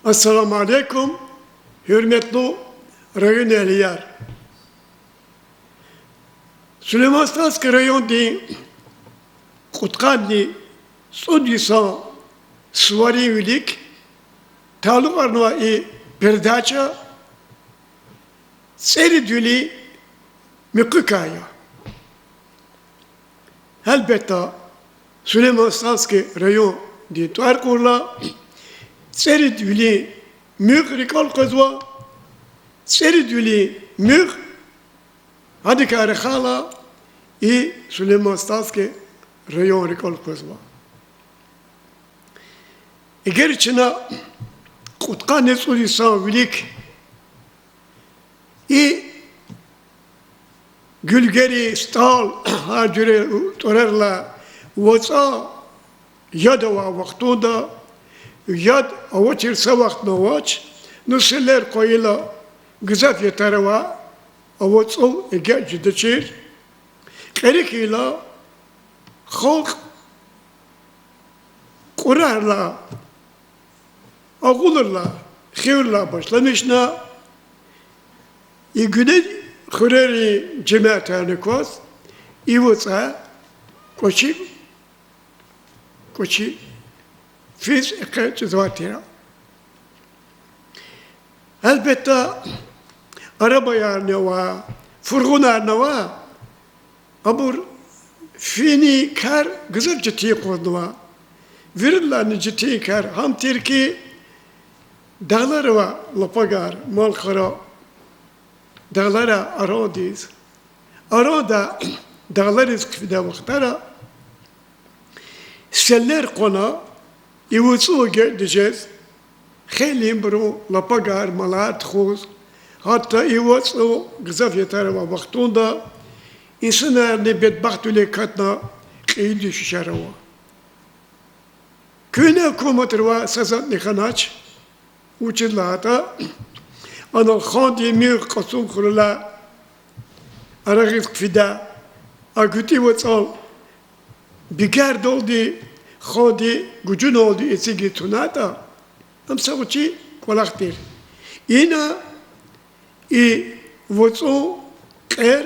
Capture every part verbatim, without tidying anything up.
Ассаламу алейкум, гьуьрметлу районэгьлияр! Сулейман-Стальский райондин кьудкъанни цӀуд йисан суварин вилик талукьарнавай и передача ЦӀеридвилин муьхъуькай я. Гьелбетда, Сулейман-Стальский райондин тӀвар кьурла, ЦӀеридвилин муьгъ рикӀел къвезва, ЦӀеридвилин муьгъ, гьадакай рахайла, и Сулейман-Стальский район рикӀел къвезва. Эгер чна кьудкъанни цӀуд йисан вилик и гуьлгери, СтӀал, гьар жуьре тӀварарилай вацӀа яд авай вахтунда, яд авачир са вахтни авач, ну, селлер къвайила гзаф ятар ава, а вацӀал эгечӀ жедачир. Кьери хьайила, халкь кьурарилай, агъулрилай, хиврилай башламишна, и гуьне хуьрерин жемятарни кваз и вацӀа кӀвачи, кӀвачи физ экъечӀзавай тир. Гьелбетда, арабаярни ава, фургъунарни ава, абур финин кар гзаф четин къвазнава. Виридалайни четин кар гьам тир хьи, дагълар ава, лапагар, малхара, дагълара арандиз, аранда дагълариз хъфидай вахтара селлер къвана, и вацӀу эгечӀ тежез, хейлинбурун лапагар, малар тухуз, гьатта и вацӀу гзаф ятар авай вахтунда инсанарни бедбахтвиле катна кьейиди шешер ава. Куьгьне гьукуматрив са затӀни хьанач, вучиз лагьайтӀа анал хандин муьгъ Кьасумхуьрелай арагъиз хъфида, а гуьтӀуь вацӀал бигердалди, хандин гужуналди эцигиз тунайтӀа, ам са гъвечӀи кӀвалах тир. Ина и вацӀун кьер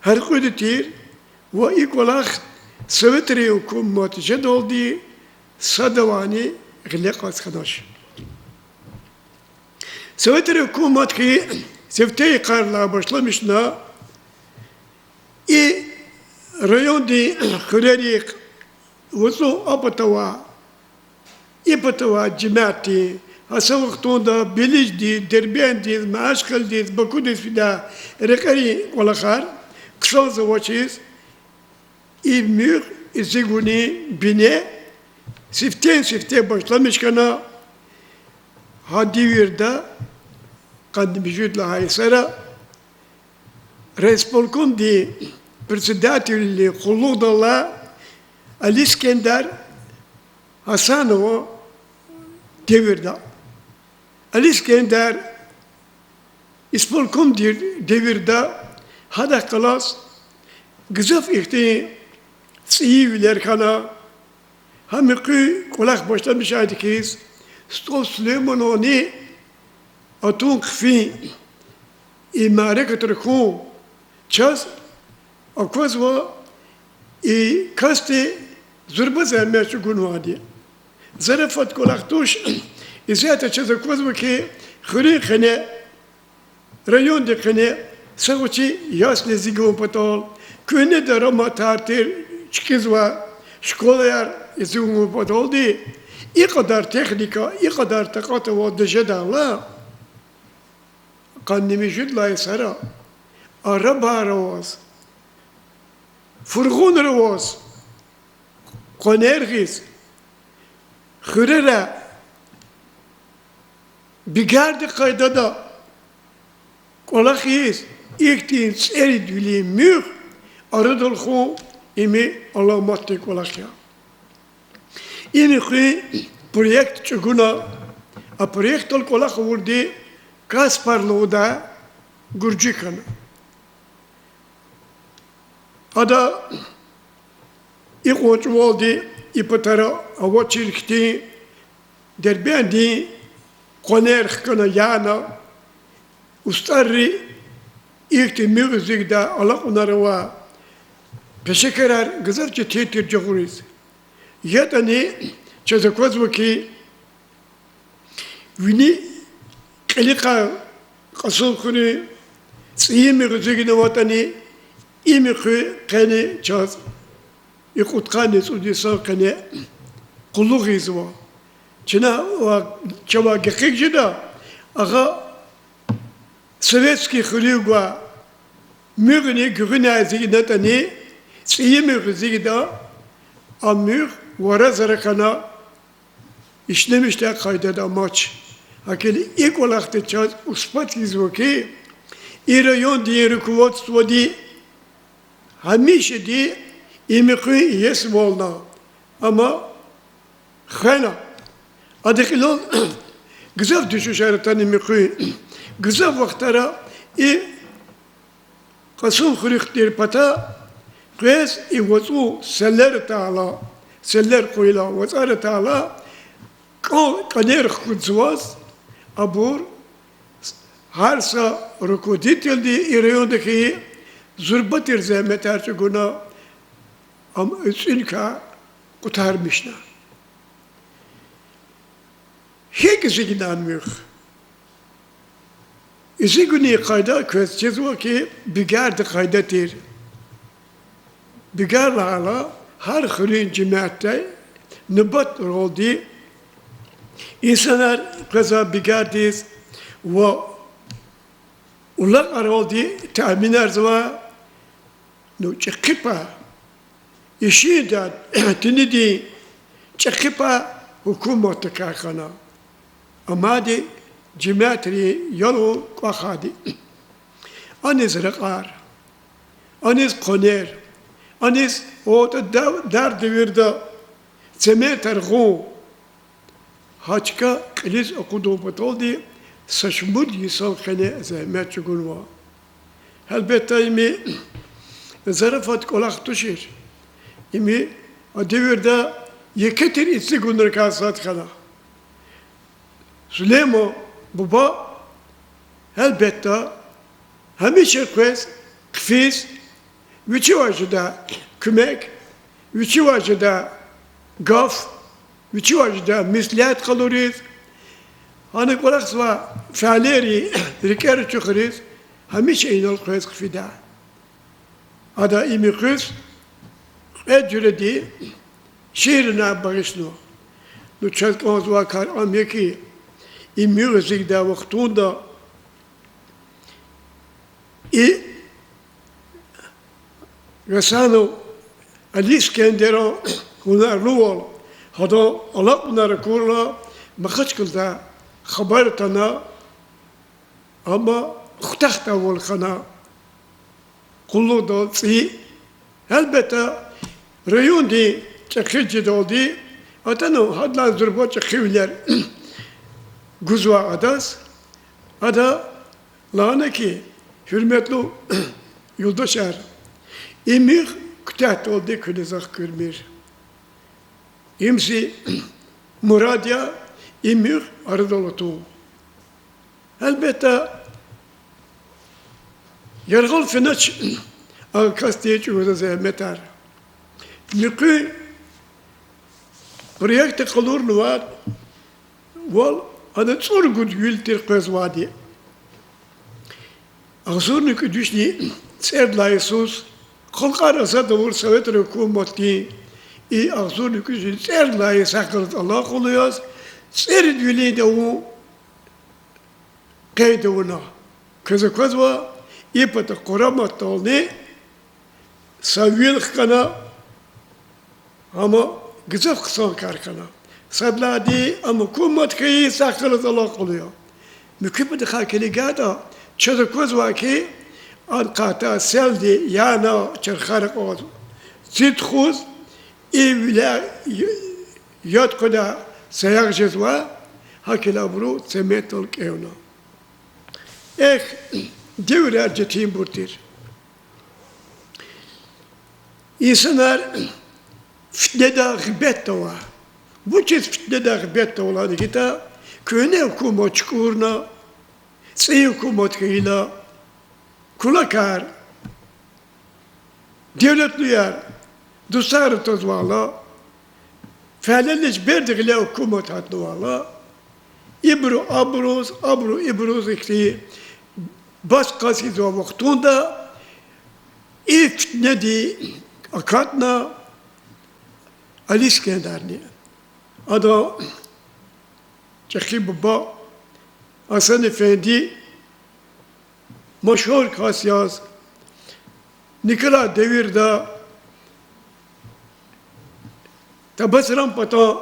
гьяркьуьди тир ва и кӀвалах советрин гьукумат жедалди садавайни гъиле кьаз хьанач. Советрин гьукумат хьи, сифте йикъарилай башламишна, и райондин хуьрерихъ вацӀун а патавай, и патавай жемятдин, гьа са вахтунда Белиждиз, Дербентдиз, Мяхачкъаладиз, Бакудиз фидай рекьерин кӀвалахар хъсанзавачиз, и муьгъ эцигунин бине сифтени-сифте башламиш хьана. Гьа девирда, къанни муьжуьд лагьай йисара, райисполкомдин председателвилин къуллугъдал алай Али Искендер Гьасанован девирда, Али Искендер исполкомдин девирда, гьадахъ галаз гзаф ихьтин цӀийивилер хьана. Гьам муькуь кӀвалах башламишайди хьиз, СтӀал Сулейманани атун хъфин и мярекатра хьун чаз аквазва и касди зурба зегьмет чӀугунвайди. Зарафат кӀвалах туш, исятда чаз аквазва хьи, хуьруьн къене, райондин къене са гъвечӀи ясли эцигун патал, куьгьне дараматар тир чкӀизвай школаяр эцигун паталди, и кьадар техника, и кьадар такьат аваз жедайла, къанни муьжуьд лагьай йисара арабаяр аваз, фургъунар аваз къванер гъиз, хуьрера бигердин къайдада кӀвалах ийиз, ихьтин цӀеридвилин муьгъ арадал хьун им аламатдин кӀвалах я. Им хуьн проект чӀугуна, а проектдал кӀвалах авурди Каспар лугьудай гуржи хьана. Ада икьван чӀавалди и патара авачир хьтин Дербентдин къванер хкана яна, устӀарри ихьтин муьгъ эцигда алакьунар авай пешекарар гзаф четин тир жагъуриз. ЯтӀани чаз аквазва хьи, вини кьилихъай Кьасумхуьруьн цӀийи муьгъ эцигнаватӀани, и муьхуьн къене чаз и кьудкъанни цӀуд йисан къене къуллугъ ийизва. Чна ва-, чавай гекъиг жеда, агъа, Советский хуьруьн гвай муьгъни гуьгъуьнай эцигнатӀани, цӀийи муьгъ эцигда, а муьгъ вара-зара хьана, ишлемишдай къайдада амач. ГьакӀ хьайила и кӀвалахда чаз исбат ийизва хьи, и райондин руководстводи гьамишади и муьхуьн иесивална, амма хвена. Адан кьилел гзаф дуьшуьшар атана и муьхуьн. Гзаф вахтара и Кьасумхуьруьхъ тир пата къвез и вацӀу селлер атайла, селлер къуйла, вацӀар атайла, кӀан-, кӀанер хкудзаваз, абур гьар са руководительди и районда хьайи зурба тир зегьметар чӀугуна, ам цӀуникай къутармишна. ГьикӀ эцигна муьгъ? Эцигунин къайда квез чизва хьи, бигердин къайда тир. Бигер лагьайла, гьар хуьруьн жемятдай нубатралди инсанар къвезва бигердиз ва улакьаралди таъминарзава, ну, чӀехи пай, ишинда тинидин чӀехи пай гьукуматдикай хьана. Амайди жемятри ялун кӀвахьайди. Аниз ракьар, аниз къванер, аниз, отӀа дав-, дар девирда цементар гъун, гьа чка кьилиз акъудун паталди са шумуд йисан къене зегьмет чӀугунва. Гьелбетда, им зарафат кӀвалах тушир. Им а девирда еке тир эцигунрикай сад хьана. Сулейман буба, гьелбетда, гьамиша къвез хъфиз, вичивай жедай куьмек, вичивай жедай гаф, вичивай жедай меслят къалуриз, гьана кӀвалахзавай фялейри рикӀер ачухариз, гьамиша инал къвез хъфида. Ада и муьгъуьз кьвед жуьредин шиирар багъишнава. Ну, чаз кӀанзавай кар ам я хьи, и муьгъ эцигдай вахтунда и Гьасанов Али Искендеран гьунарлувал, гьадан алакьунар акурла, Махачкъалада хабар атана, амма Хутахда вал хьана къуллугъдал цӀийи. Гьелбетда, райондин чӀехи жедалди атана, гьадалай зурба чӀехивилер гузва адаз. Ада лагьана хьи, гьуьрметлу юлдашар, и муьгъ куьтягьдалди куьне захъ гуьрмир. Им зи мурад я, и муьгъ арадал атун. Гьелбетда, яргъал фенач а касдин чӀугвазвай зегьметар. Муькъуьн проектда къалурнавай вал ана цӀуругуд вил тир къвезвайди. Агъзурни кӀуьд вишни цӀерид лагьай йисуз халкьар азад авур советрин гьукуматди и агъзурни кӀуьд вишни цӀерид лагьай йисуз гьакӀ галаз алакъалу яз цӀерид вилин давам къейд авуна. Квез аквазва, и пата къураматдални са вил хкана, амма гзаф хъсан кар хьана. Садлагьана ам гьукумат хьайи йисуз гьакӀ галаз алакъалу я. Муькуь патахъай килигайтӀа, чаз аквазва хьи, анкъатай селди яна чархар акьваз ци тухуз, и виляй яд къведай саягъ жезва, гьакӀ хьайила абуру цементдал кӀевна. Эхь, девирар четинбур тир. Инсанар фитнеда, гъибетда ава. Вучиз фитнедай гъибетда валани гитӀа, куьгьне гьукумат чукӀурна, цӀийи гьукумат хьайила, кулакар, девлетлуяр дустарикай твазвайла, фялелич берди гъиле гьукумат гьатнавайла, ибуру абуруз, абуру ибуруз ихьтин бас къаз хьизвай вахтунда и фитнеди акатна Али Искендерни. Ада чӀехи буба Гьасан-эфенди машгьур кас яз, Николай девирда Табасаран патан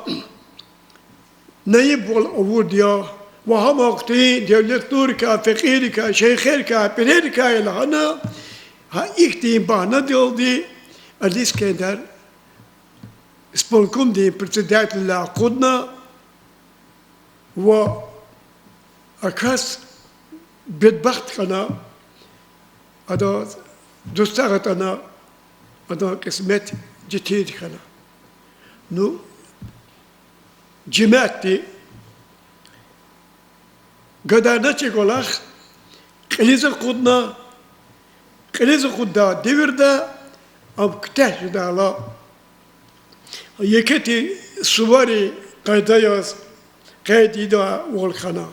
наибвал авурди я ва гьам ахьтин девлетлурикай, фекьиррикай, шейхерикай, пирерикай лагьана, гьа ихьтин багьнадалди Али Искендер исполкомдин председателвилай акъудна ва а кас бедбахт хьана, ада дустагъ атӀана, адан кьисмет четин хьана. Ну, жемятди гадарна чи кӀвалах кьилиз акъудна, кьилиз акъуддай девирда ам куьтягь жедайла, екеди суварин къайда яз къейд ийидайвал хьана.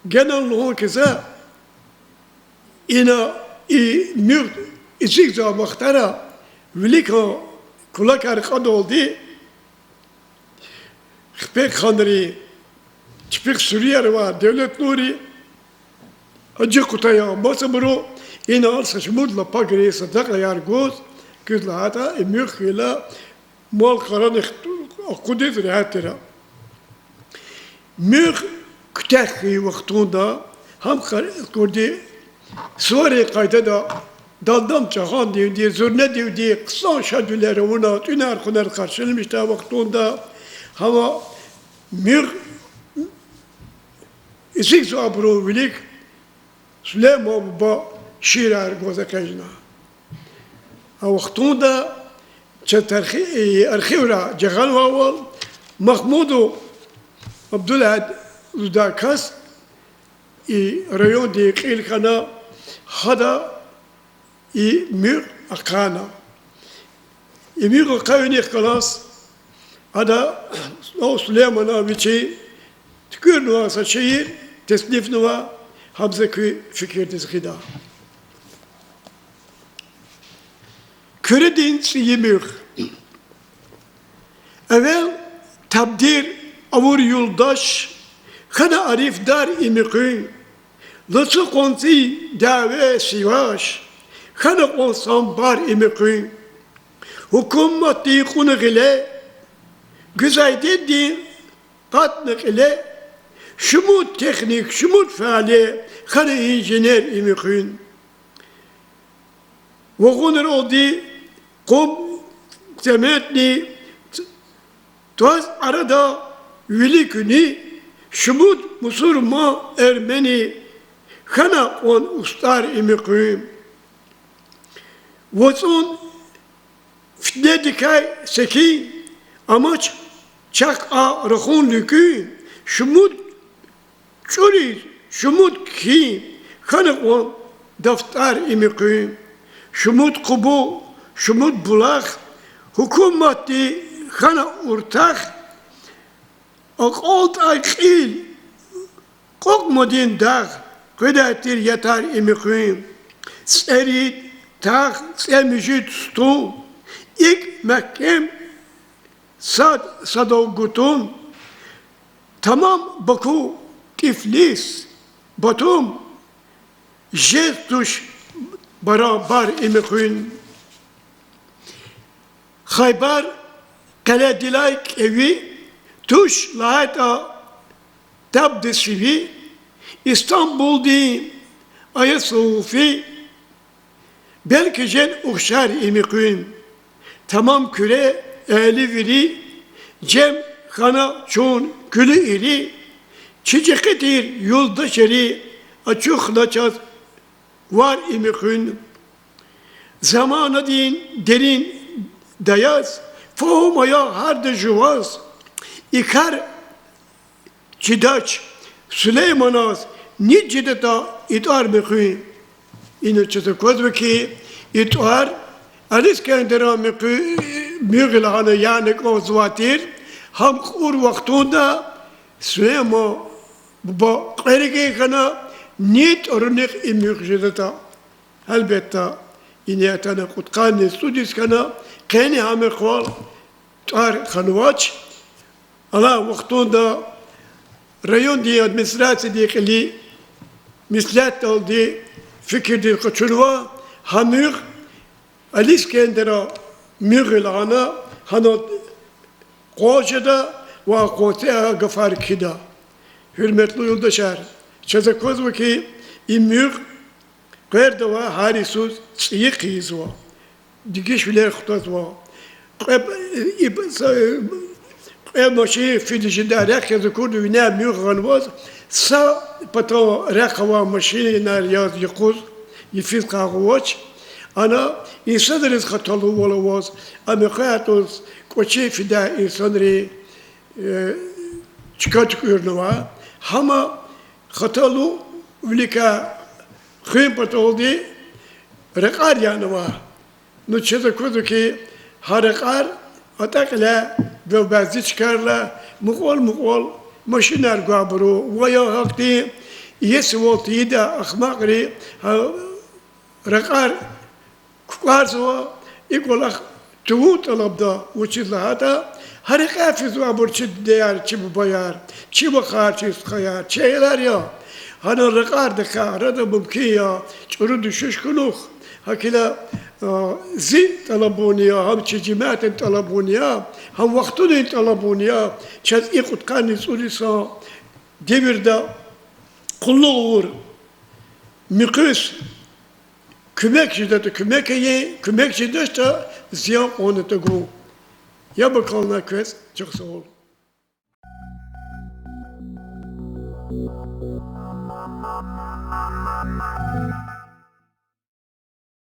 Генани лугьун хьи за, ина и муьгъ эцигзавай вахтара виликан кулакар кьадалди, хипехъ ханри, чпихъ суьруьяр авай девлетлури, ачух кутая масабуру инал са шумуд лапагри садакьаяр гуз, куьз лагьайтӀа и муьгъ хьайила мал къарани акъудиз регьят тир. Муьгъ куьтягь хьайи вахтунда гьам къаркъурди суварин къайдада далдам чагъандивди, зурнедивди хъсан шадвилер авуна, тӀуьнар-хъунар къаршиламишдай вахтунда, гьама муьгъ эцигзавайбурун вилик Сулейман буба шиирар гваз экъечӀна. А вахтунда чаз тархи-, э, архивра жагъанвайвал, Магьмудов Абдулгьад лугьудай кас и райондин кьил хьана, гьада и муьгъ ахъайна. И муьгъ ахъайиз виних галаз ада, о, Сулеймана вичи туькӀуьрнавай са шиир теснифнава, гьам за куь фикирдиз гъида. Куьредин цӀийи муьгъ. Эвел табдир авур юлдаш хьана арифдар и муьгъуьн, лацу къванцин дяве сиваш хьана кьван самбар и муьгъуьн. Гьукуматдин кьуна гъиле, гуьзайдинди кьатӀна кьиле, шумуд техник, шумуд фяле хьана инженер и муьгъуьн. Вагъунралди къум, цементни тваз арада виликни, шумуд мусурман, эрмени хьана кьван устӀар и муьгъуьн. ВацӀун фитнедикай секин амач чахъ а рахун луькуьн, шумуд чӀуриз, шумуд кхьин хьана кьван дафтар и муьгъуьн. Шумуд къубу, шумуд булах гьукуматди хьана уртах, акьалтӀай кьил, кьукьмадин дагъ къведай тир ятар и муьгъуьн. ЦӀерид тагъ, цӀемуьжуьд стун, икӀ мягькем сад садав гутун, тамам Баку, Тифлис, Батум жез туш барабар и муьгъуьн. Хайбар къеледилай кӀеви туш лагьайтӀа табда сиви, Истанбулдин Айя Софи белки жен ухшар и муьгъуьн. Тамам Куьре, эгьли вири жем хьана чун куьлуь ири, чи чӀехи тир юлдашари ачухна чаз вар и муьгъуьн. Заманадин дерин даяз Фагьум ая гьарда жуваз, и кар чидач, Сулейманаз нид жедатӀа и тӀвар муькъуьн. Ина чаз аквазва хьи, и тӀвар Али Искендеран муькъуь-, муьгъ лагьана яна кӀанзавай тир, гьам кьур вахтунда Сулейман буба кьве рикӀин хьана, нид тӀварунихъ и муьгъ жедатӀа. Гьелбетда, ина атана кьудкъанни цӀуд йис хьана, къени гьам экъвал тӀвар ханвач. Алай вахтунда райондин администрациядин кьили меслятдалди, фикирдиз къачунва, гьа муьгъ Али Искендеран муьгъ я лагьана, гьана къваз жеда ва къванци а гафар кхьида. Гьуьрметлу юлдашар, чаз аквазва хьи, и муьгъ къвердавай гьар йисуз цӀийи хъийизва, дегишвилер хутазва. Кьве, и, са, кьве машин фида жедай рехъ яз акурла вине муьгъ гъанваз, са патан рехъ авай машинар яз юкъуз йифиз къайгъу авач. Ана инсанриз хаталувал аваз, а муькъвер атӀуз кӀвачи фидай инсанри чка туькӀуьрнава. Гьама хаталувиликай хуьн паталди ракьар янава. Ну, чаз аквазва хьи, гьа ракьар атӀа кьиляй вел бязи чкайрилай мукьвал-мукьвал машинар гвайбуру ва я гьахьтин иесивал тийидай ахмакьри гьа ракьар кукӀварзава, и кӀвалах тавун тӀалабда, вучиз лагьайтӀа гьа рекьяй физвайбур чи дидеяр, чи бубаяр, чи вахар, чи стхаяр, чи аялар я. Гьана ракьардикай арада мумкин я чӀуру дуьшуьш хьунухь. ГьакӀ хьайила, зи тӀалабун я, гьам чи жемятдин тӀалабун я, гьам вахтунин тӀалабун я, чаз и кьудкъанни цӀуд йисан девирда къуллугъ авур муькъуьз куьмек жедатӀа куьмек ийин, куьмек жедачтӀа зиян кьван тагун. Яб акална квез, чухсагъул.